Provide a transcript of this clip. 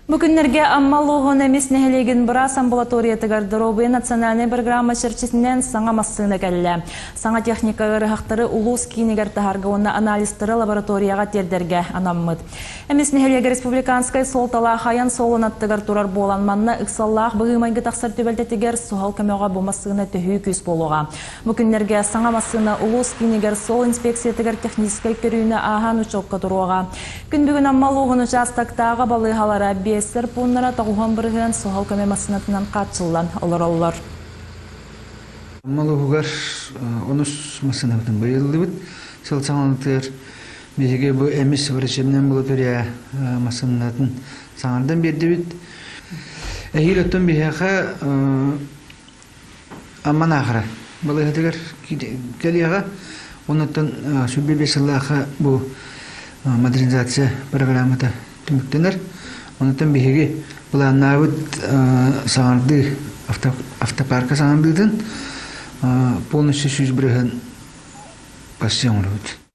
Бу күннэргэ Амма улууһун Эмис нэһилиэгин быраас амбулаториятыгар Доруобуйа национальнай программа чэрчитинэн саҥа массыына кэллэ. Саҥа техника ыарыһахтары улуус киинигэр таһарга уонна анализтары лабораторияҕа тиэрдэргэ анаммыт. Эмис нэһилиэгэ республиканскай суолталаах айан суолун аттыгар турар буолан манна ыксаллаах быһыы-майгы тахсар түбэлтэтигэр суһал көмөҕө бу массыына төһүү күүс буолуоҕа. Бу күннэргэ саҥа массыына улуус киинигэр суол инспекциятыгар техническэй көрүүнү ааһан учуокка туруоҕа. Күн бүгүн Амма улууһун учаастактааҕы балыыһалара биэссэр пууннара 90% суһал көмө массыынатынан хааччыллан олороллор. Амма улууһугар онус массыынабытын быйыллыбыт. Сыл саҥалатыгар биһиги бу эмис врачебнай амбулатория массыынатын саҥардан биэрдибит. Эһиил оттон биһиэхэ Амман аахара балыыһатыгар кэлиэҕэ. Оннуттан 25 сыллаахха бу модернизация программата түмүктэнэр. Онуттан биһиги былааннаабыт саҥардыы автопарка саҥардыытын полностью 100% почти оҥоробут.